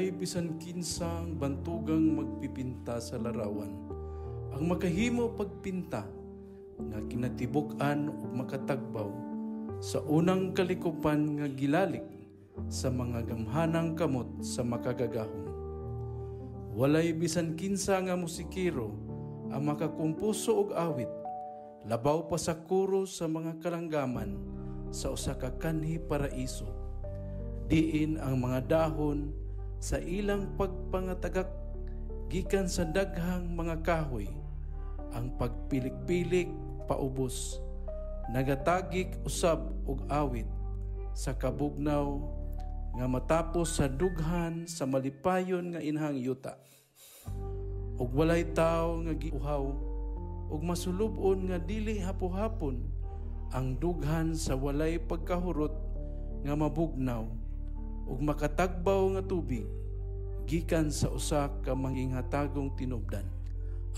Walay bisan kinsang bantugang magpipinta sa larawan ang makahimo pagpinta nga kinatibuk-an ug makatagbaw sa unang kalikupan nga gilalik sa mga gamhanang kamot sa makagagahom. Walay bisan kinsa nga musikero ang makakumpuso og awit labaw pa sa kuro sa mga kalanggaman sa usa ka kanhi paraiso, diin ang mga dahon sa ilang pagpangatagak gikan sa daghang mga kahoy, ang pagpilik-pilik paubos, nagatagik usab og awit sa kabugnaw nga matapos sa dughan sa malipayon nga inhang yuta. Ug walay tawo nga giuhaw ug masulub-on nga dili hapo-hapon ang dughan sa walay pagkahurot nga mabugnaw ug makatagbaw nga tubig gikan sa usa ka manginghatagong tinubdan.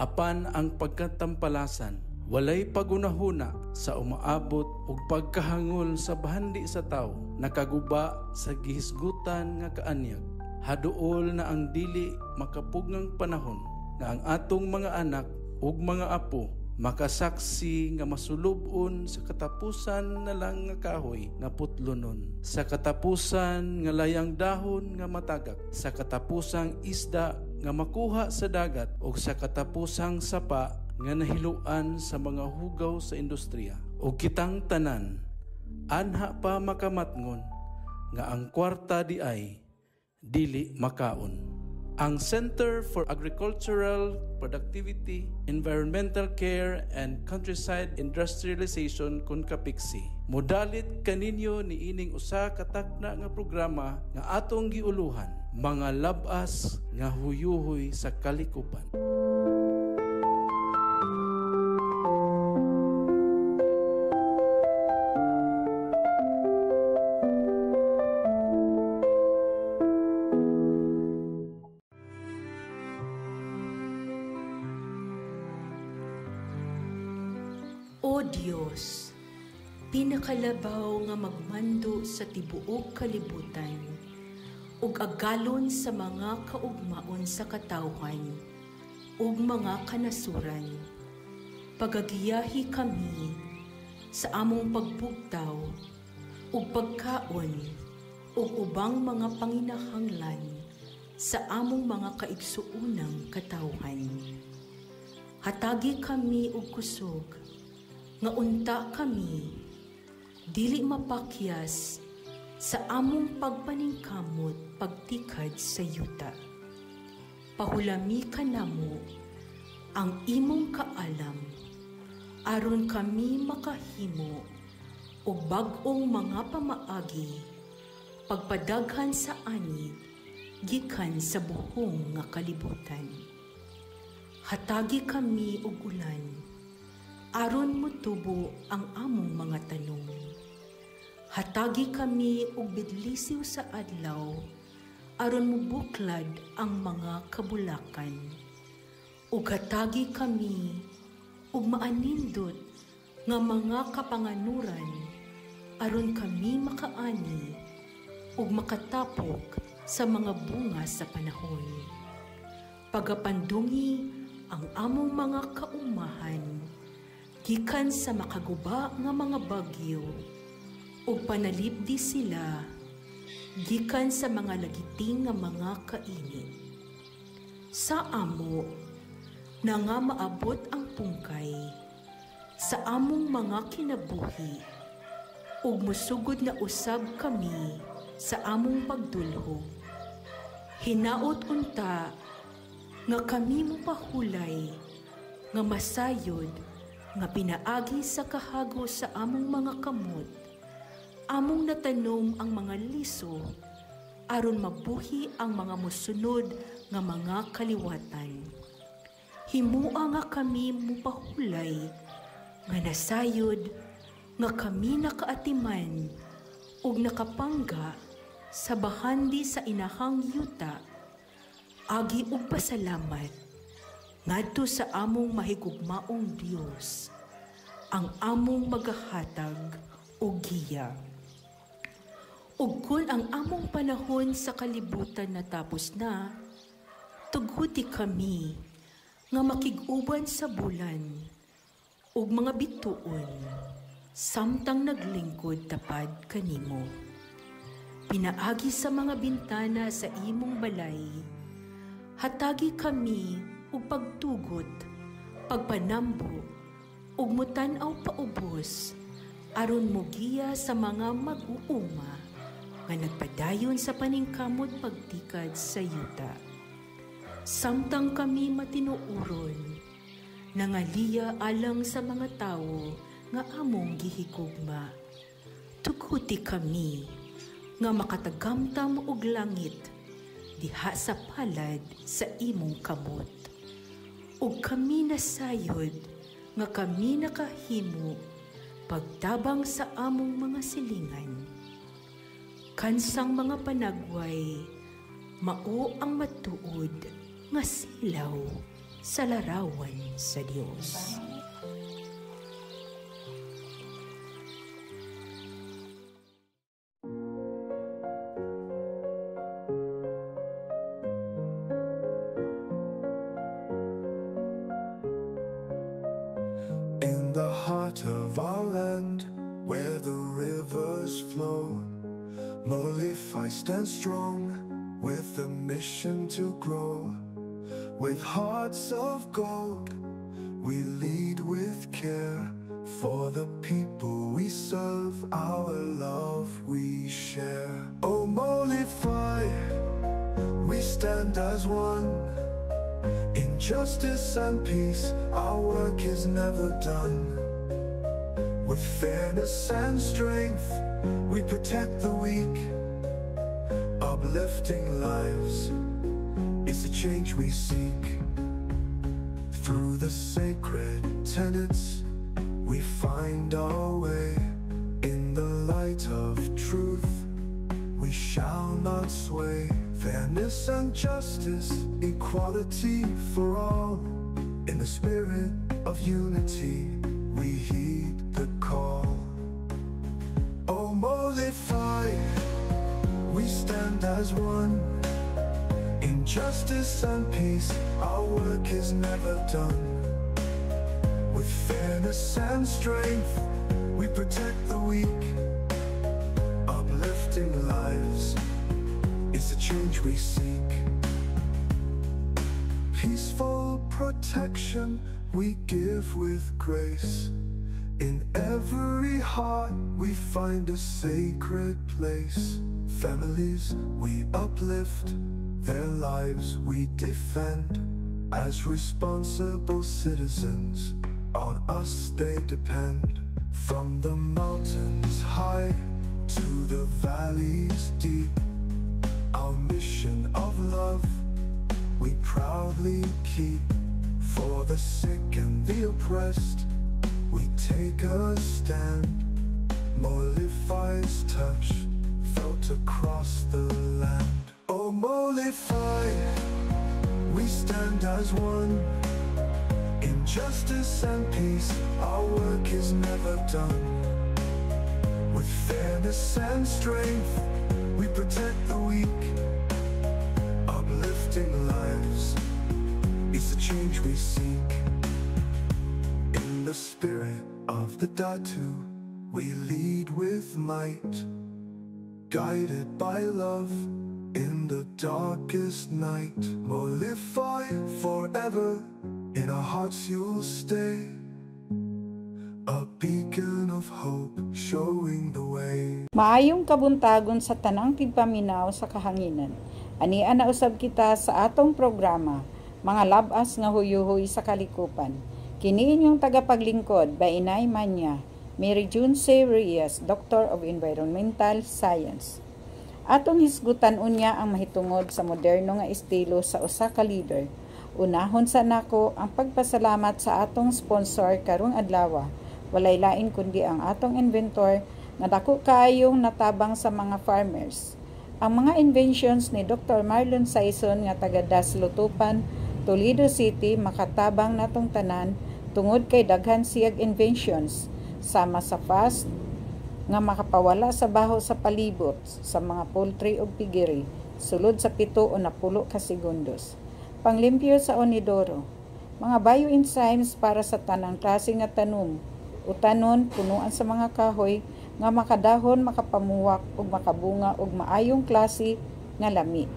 Apan ang pagkatampalasan walay pagunahuna sa umaabot ug pagkahangol sa bahandi sa tawo nakaguba sa gihisgutan nga kaanyag. Haduol na ang dili makapugngang panahon nga ang atong mga anak ug mga apo makasaksi nga masulub-on sa katapusan na lang nga kahoy nga putlonon, sa katapusan nga layang dahon nga matagak, sa katapusang isda nga makuha sa dagat, o sa katapusang sapa nga nahiluan sa mga hugaw sa industriya. O kitang tanan, anha pa makamatngon nga ang kwarta di ay dili makaon. Ang Center for Agricultural Productivity, Environmental Care and Countryside Industrialization kun Kapiksi modalit kaninyo niining usa ka takna nga programa nga atong giuluhan, mga labas nga huyuhoy sa kalikupan. O Dios, pinakalabaw nga magmando sa tibuok kalibutan ug agalon sa mga kaugmaon sa katawhan ug mga kanasuran. Pagagiyahi kami sa among pagbugtaw ug pagkaon ug ubang mga panginahanglan sa among mga kaigsuonang katawhan. Hatagi kami og kusog nga unta kami dili mapakyas sa among pagpaningkamot pagtikad sa yuta. Pahulami kanamo ang imong kaalam aron kami makahimo og bag-ong mga pamaagi pagpadaghan sa ani gikan sa buhong nga kalibutan. Hatagi kami og ulan aron motubo ang among mga tanom. Hatagi kami og bidlisiw sa adlaw aron mobuklad ang mga kabulakan. Ug hatagi kami og maanindot nga mga kapanganuran aron kami makaani ug makatapok sa mga bunga sa panahon. Pagapandungi ang among mga kaumahan gikan sa makaguba nga mga bagyo ug panalipdi sila gikan sa mga lagiting nga mga kainit. Sa amo na nga maabot ang pungkay sa among mga kinabuhi ug musugod na usab kami sa among pagdulhog. Hinaot unta nga kami mopahulay nga masayod nga pinaagi sa kahago sa among mga kamot, among natanom ang mga liso aron mabuhi ang mga mosunod nga mga kaliwatan. Himua nga kami mupahulay nga nasayod nga kami nakaatiman ug nakapangga sa bahandi sa inahang yuta, agi og pasalamat ngadto sa among mahigugmaong Dios, ang among magahatag og giya. Ug kun ang among panahon sa kalibutan natapos na, tuguti kami nga makig-uban sa bulan ug mga bituon samtang naglingkod tapad kanimo. Pinaagi sa mga bintana sa imong balay, hatagi kami og pagtugot, pagpanambo, ug mutan-aw paubos aron mogiya sa mga mag-uuma nga nagpadayon sa paningkamot pagtikad sa yuta. Samtang kami matinuoron, nangaliya alang sa mga tawo nga among gihigugma. Tuguti kami nga makatagamtam og langit diha sa palad sa imong kamot. Ug kami nasayod nga kami nakahimo pagtabang sa among mga silingan. Kansang mga panagway, mao ang matuod nga silaw sa larawan sa Dios. In the heart of our land, where the rivers flow, Molify stands strong with a mission to grow. With hearts of gold, we lead with care. For the people we serve, our love we share. Oh Molify, we stand as one. In justice and peace, our work is never done. With fairness and strength, we protect the weak. Uplifting lives is the change we seek. Through the sacred tenets, we find our way. In the light of truth, we shall not sway. Fairness and justice, equality for all. In the spirit of unity, we heed the call. Oh Molify, we stand as one. In justice and peace, our work is never done. With fairness and strength, we protect the weak. Uplifting lives is the change we seek. Peaceful protection we give with grace. In every heart we find a sacred place. Families we uplift, their lives we defend. As responsible citizens, on us they depend. From the mountains high to the valleys deep, our mission of love we proudly keep. For the sick and the oppressed, we take a stand. Molify's touch felt across the land. Oh Molify, we stand as one. In justice and peace, our work is never done. With fairness and strength, we protect the weak. Uplifting lives is the change we seek. In the spirit of the Datu, we lead with might. Guided by love in the darkest night. Molify forever, in our hearts you'll stay. A beacon of hope showing the way. Maayong kabuntagon sa tanang tigpaminaw sa kahanginan. Ania na usab kita sa atong programa, Mga Labas nga Huyuhoy sa Kalikupan. Kini inyong tagapaglingkod, Bainay Manya, Mary June C. Reyes, Doctor of Environmental Science. Atong hisgutan unya ang mahitungod sa moderno nga estilo sa usa ka leader. Unahon sa nako ang pagpasalamat sa atong sponsor karong adlaw. Walay lain kundi ang atong inventor nga dako kaayong natabang sa mga farmers. Ang mga inventions ni Dr. Marlon Sayson nga taga Das Lutupan, Toledo City makatabang natong tanan tungod kay daghan siyag inventions sama sa fast Nga makapawala sa baho sa palibot sa mga poultry ug piggery sulod sa 7 o 10 ka segundos. Panglimpyo sa inodoro. Mga bioenzymes para sa tanang klase nga tanom, utanon, punuan sa mga kahoy nga makadahon, makapamuwak ug makabunga og maayong klase nga lami.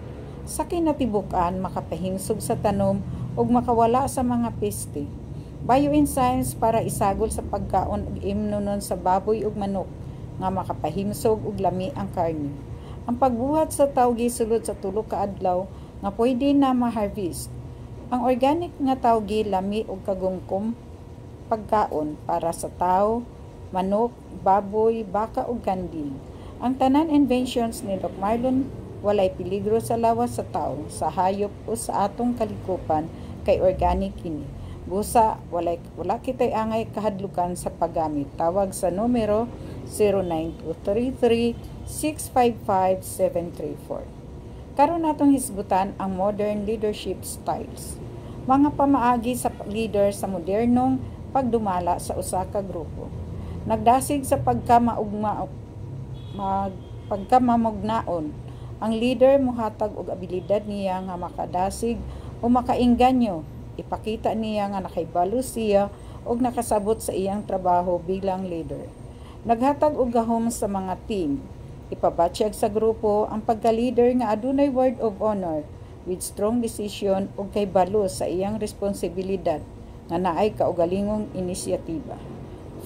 Sa kinatibuk-an, makapahingsog sa tanom ug makawala sa mga peste. Bioenzymes para isagol sa pagkaon ug imnonon sa baboy ug manok nga makapahimsog og lami ang karne. Ang pagbuhat sa tawgi sulod sa 3 ka adlaw nga pwede na ma-harvest. Ang organic nga tawgi lami ug kagumkom pagkaon para sa tao, manok, baboy, baka ug kanding. Ang tanan inventions ni Doc Marlon walay peligro sa lawas sa tao, sa hayop o sa atong kalikupan kay organic kini. Busa wala kitay angay kahadlukan sa paggamit. Tawag sa numero 09233 655 734. Karon, atong hisgutan ang modern leadership styles. Mga pamaagi sa leader sa modernong pagdumala sa usa ka grupo. Nagdasig sa pagkamaugma mag pagkamamugnaon. Ang leader mohatag og abilidad niya nga makadasig o makaengganyo. Ipakita niya nga nakahibalo siya og nakasabot sa iyang trabaho bilang leader. Naghatag og gahom sa mga team. Ipabatyag sa grupo ang pagka-leader nga adunay word of honor with strong decision ug kahibalo sa iyang responsibilidad nga naay kaugalingong inisyatiba.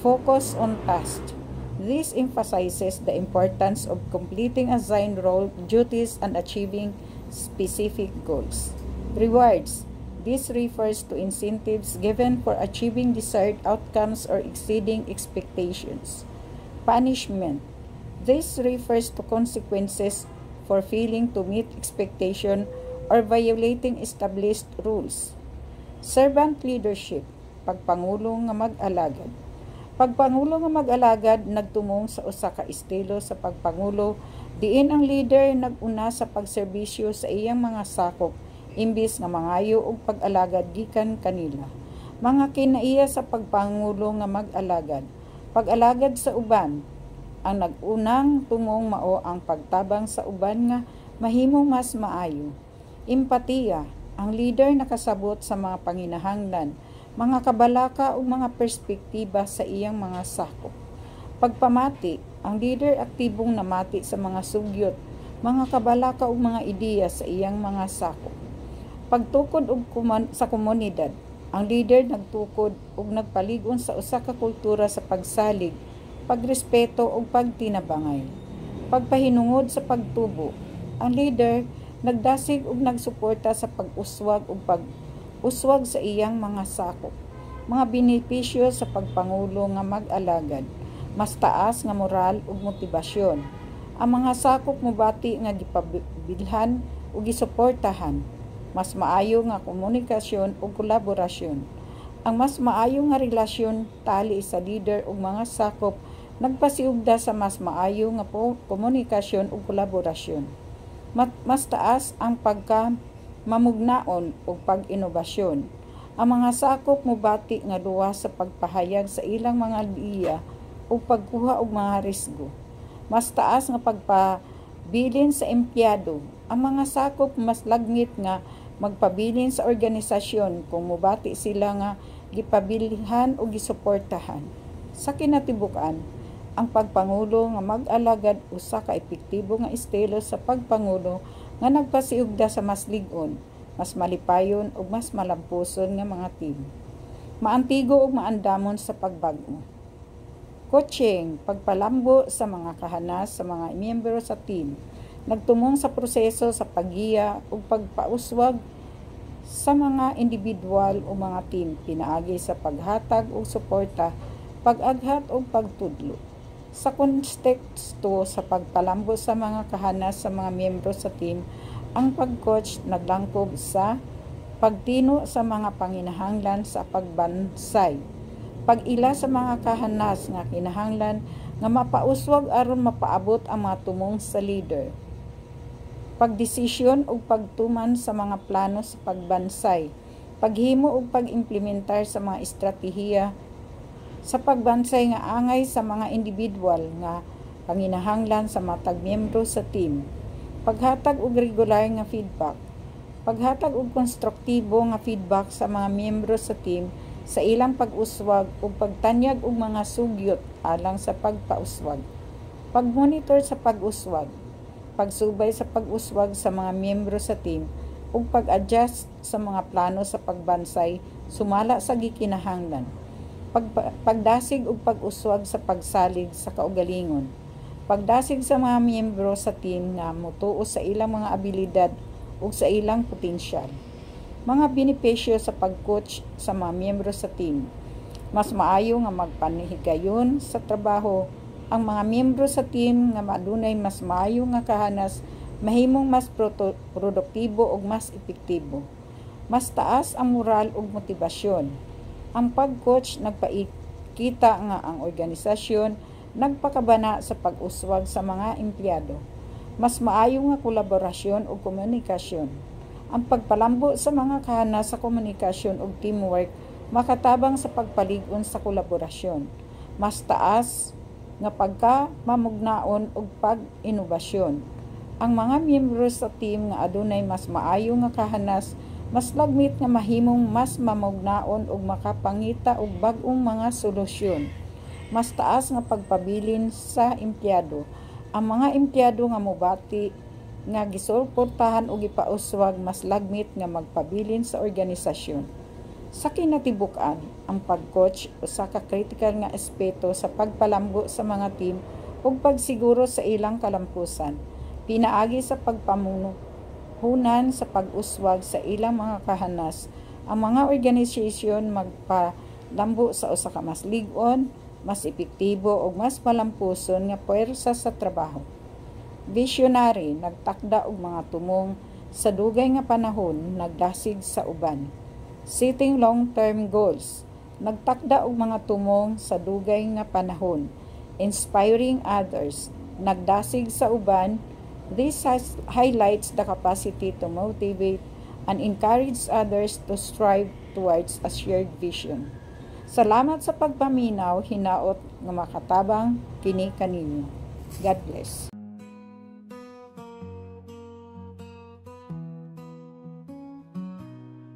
Focus on task. This emphasizes the importance of completing assigned role duties and achieving specific goals. Rewards. This refers to incentives given for achieving desired outcomes or exceeding expectations. Punishment. This refers to consequences for failing to meet expectation or violating established rules. Servant leadership, pagpangulo nga mag-alagad. Pagpangulo nga mag-alagad nagtumong sa usa ka estilo sa pagpangulo diin ang leader nag-una sa pagserbisyo sa iyang mga sakop imbis nga mangayo og pag-alagad gikan kanila. Mga kinaiya sa pagpangulo nga mag-alagad. Pag-alagad sa uban. Ang nag-unang tumong mao ang pagtabang sa uban nga mahimong mas maayo. Empatiya. Ang leader nakasabot sa mga panginahanglan, mga kabalaka ug mga perspektiba sa iyang mga sakop. Pagpamati. Ang leader aktibong namati sa mga sugyot, mga kabalaka ug mga ideya sa iyang mga sakop. Pagtukod og sa komunidad. Ang leader nagtukod ug nagpalig-on sa usa ka kultura sa pagsalig, pagrespeto ug pagtinabangay. Pagpahinungod sa pagtubo. Ang leader nagdasig ug nagsuporta sa pag-uswag ug pag-uswag sa iyang mga sakop. Mga benepisyo sa pagpangulo nga mag-alagad. Mas taas nga moral ug motibasyon. Ang mga sakop mobati nga gipabilhan ug gisuportahan. Mas maayo nga komunikasyon ug kolaborasyon. Ang mas maayo nga relasyon tali sa leader ug mga sakop nagpasiugda sa mas maayo nga komunikasyon ug kolaborasyon. Mas taas ang pagka mamugnaon ug pag-inobasyon. Ang mga sakop mobati nga luwas sa pagpahayag sa ilang mga ideya ug pagkuha og mga risgo. Mas taas nga pagpabilin sa empleyado. Ang mga sakop mas lagmit nga magpabilin sa organisasyon kung mobati sila nga gipabilhan o gisuportahan. Sa kinatibuk-an, ang pagpangulo nga mag-alagad usa ka epektibo nga estilo sa pagpangulo nga nagpasiugda sa mas lig-on, mas malipayon ug mas malampuson nga mga team. Maantigo ug maandamon sa pagbag-o. Coaching, pagpalambo sa mga kahanas sa mga miyembro sa team, nagtumong sa proseso sa paggiya ug pagpauswag sa mga individual o mga team pinaagi sa paghatag og suporta, pag-aghat ug pagtudlo. Sa konteksto sa pagpalambo sa mga kahanas sa mga miyembro sa team, ang pag-coach naglangkob sa pagtino sa mga panginahanglan sa pagbansay, pag-ila sa mga kahanas nga kinahanglan nga mapauswag aron mapaabot ang mga tumong sa leader, pagdesisyon ug pagtuman sa mga plano sa pagbansay, paghimo ug pag-implementar sa mga estratehiya sa pagbansay nga angay sa mga individual nga Panginahanglan sa matag miyembro sa team. Paghatag og regular nga feedback. Paghatag og konstruktibo nga feedback sa mga miyembro sa team sa ilang pag-uswag ug pagtanyag og mga sugyot alang sa pagpauswag. Pag-monitor sa pag-uswag. Pagsubay sa pag-uswag sa mga miyembro sa team ug pag-adjust sa mga plano sa pagbansay sumala sa gikinahanglan. Pagdasig ug pag-uswag sa pagsalig sa kaugalingon. Pagdasig sa mga miyembro sa team nga motuo sa ilang mga abilidad ug sa ilang potensyal. Mga benepisyo sa pag-coach sa mga miyembro sa team. Mas maayo nga magpanihigayon sa trabaho. Ang mga miyembro sa team nga adunay mas maayo nga kahanas mahimong mas produktibo ug mas epektibo. Mas taas ang moral ug motibasyon. Ang pag-coach nagpakita nga ang organisasyon nagpakabana sa pag-uswag sa mga empleyado. Mas maayo nga kolaborasyon ug komunikasyon. Ang pagpalambo sa mga kahanas sa komunikasyon ug teamwork makatabang sa pagpalig-on sa kolaborasyon. Mas taas nga pagka mamugnaon ug pag-inobasyon. Ang mga miyembro sa team nga adunay mas maayo nga kahanas mas lagmit nga mahimong mas mamugnaon ug makapangita og bag-ong mga solusyon. Mas taas nga pagpabilin sa empleyado. Ang mga empleyado nga mobati nga gisuportahan ug gipauswag mas lagmit nga magpabilin sa organisasyon. Sa kinatibuk-an, ang pag-coach usa ka critical nga aspeto sa pagpalambo sa mga team ug pagsiguro sa ilang kalampusan pinaagi sa pagpamunuhunan sa pag-uswag sa ilang mga kahanas. Ang mga organisasyon magpalambo sa usa ka mas lig-on, mas epektibo ug mas malampuson nga puwersa sa trabaho. Visionary, nagtakda og mga tumong sa dugay nga panahon, nagdasig sa uban. Setting long-term goals, nagtakda og mga tumong sa dugay nga panahon. Inspiring others, nagdasig sa uban. This highlights the capacity to motivate and encourage others to strive towards a shared vision. Salamat sa pagpaminaw, hinaot nga makatabang kini kaninyo. God bless.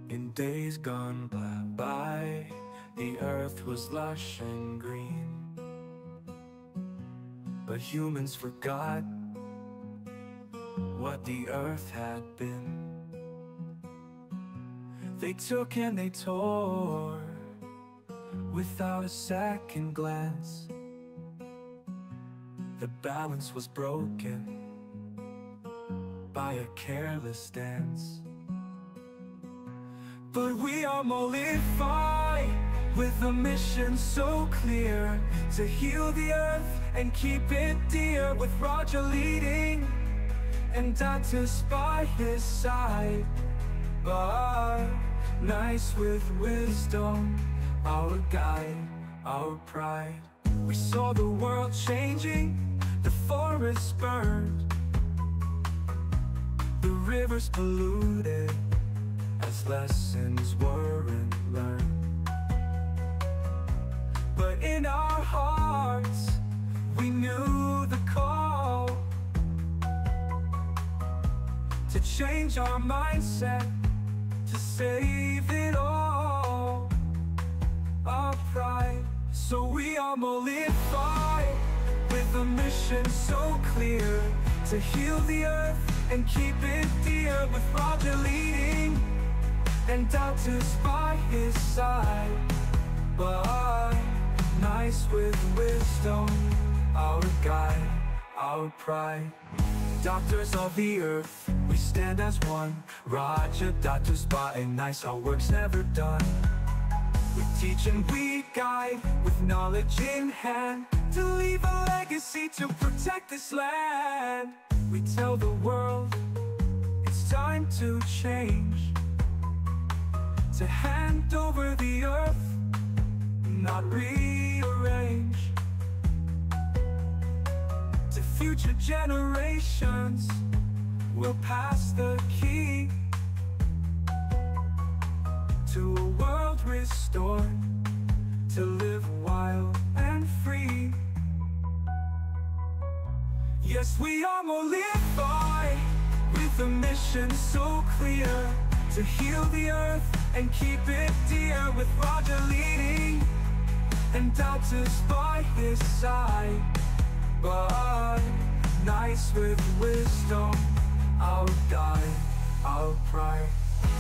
In days gone by, the earth was lush and green. But humans forgot what the earth had been. They took and they tore without a second glance. The balance was broken by a careless dance. But we are Molify, with a mission so clear, to heal the earth and keep it dear. With Roger leading and Datus by his side, but nice with wisdom, our guide, our pride. We saw the world changing, the forests burned, the rivers polluted, as lessons weren't learned. But in our hearts, we knew the call to change our mindset, to save it all, our pride. So we are Molify, with a mission so clear, to heal the earth and keep it dear. With Roger leading and Datus by his side, but nice with wisdom, our guide, our pride. Doctors of the earth, we stand as one. Roger, Datus, Ba, and Nice, our work's never done. We teach and we guide, with knowledge in hand, to leave a legacy to protect this land. We tell the world, it's time to change, to hand over the earth, not rearrange. To future generations, we'll pass the key to a world restored, to live wild and free. Yes, we are Molify, with a mission so clear to heal the earth and keep it dear. With Roger leading and doubters by his side, but nice with wisdom, our guide, our pride.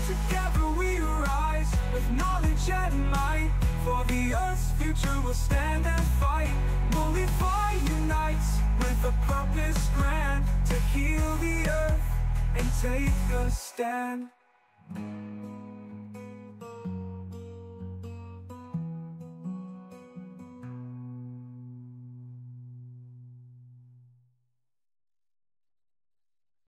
Together we rise with knowledge and might. For the earth's future we'll stand and fight. Molify unites with a purpose grand to heal the earth and take a stand.